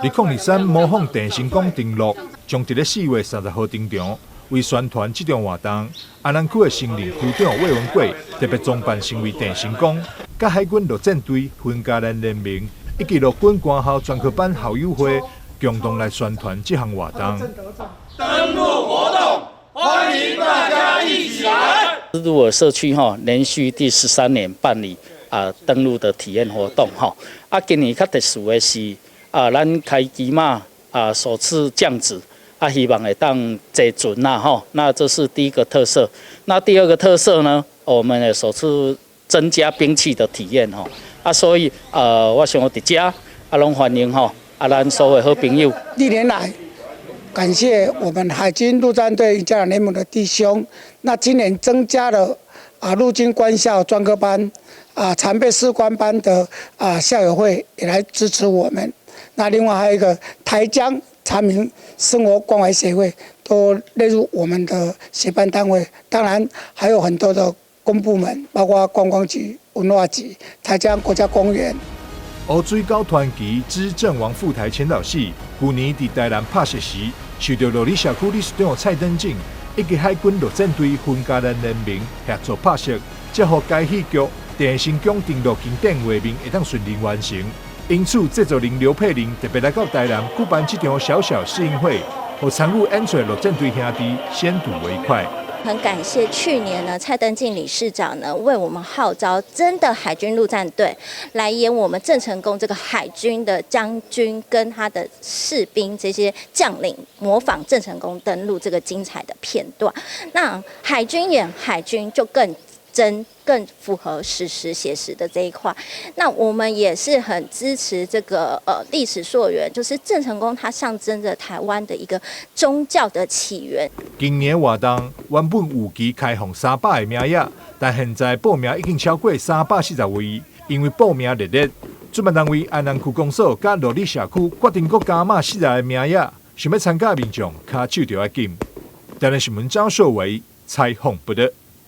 2023模仿鄭成功登陸，將佇咧4月30號登場，為宣傳這場活動，安南區的新任區長魏文貴特別裝扮成為鄭成功，佮海軍陸戰隊分家蘭聯盟以及陸軍官校專科班校友會共同來宣傳這項活動。登陸活動，歡迎大家一起來。鹿耳社區哈，連續第13年辦理啊登陸的體驗活動哈。啊，今年較特殊的是啊，咱開機馬啊首次降旨啊，希望會當坐船啦吼。那這是第一個特色。那第二個特色呢，我們也首次增加兵器的體驗吼。啊，所以我想佇遮啊，攏歡迎吼啊，咱所有好朋友。歷年來，感謝我們海軍陸戰隊雲嘉南聯盟的弟兄。那今年增加了啊陸軍官校專科班、啊常備士官班的啊校友會也來支持我們。那另外還有一個台江長明生活關懷協會都列入我們的協辦單位。當然還有很多的公部門，包括觀光局、文化局、台江國家公園。烏水溝傳奇之陣亡赴台前導戲，舊年佇台南拍攝時，受著鹿耳社區理事長蔡登進以及海軍陸戰隊雲嘉南聯盟協助拍攝，才予該戲劇鄭成功登陸經典畫面會當順利完成。因此，製作人劉佩玲特別來到台南舉辦這場小小試映會，予參與演出的陸戰隊兄弟先睹為快。很感謝去年呢，蔡登進理事長呢為我們號召真的海軍陸戰隊來演我們鄭成功這個海軍的將軍跟他的士兵這些將領模仿鄭成功登陸這個精彩的片段。那海軍演海軍就更真、更符合史實寫實的這一塊。那我們也是很支持這個歷史溯源，就是鄭成功他象徵着台灣的一個宗教的起源。今年活動原本預期開放300個名額，但現在報名已經超過340位，因為報名熱烈，主辦單位安南區公所佮鹿耳社區決定閣加碼40個名額，想欲參加的民眾跤手著愛緊。台南新聞張碩偉採訪報導。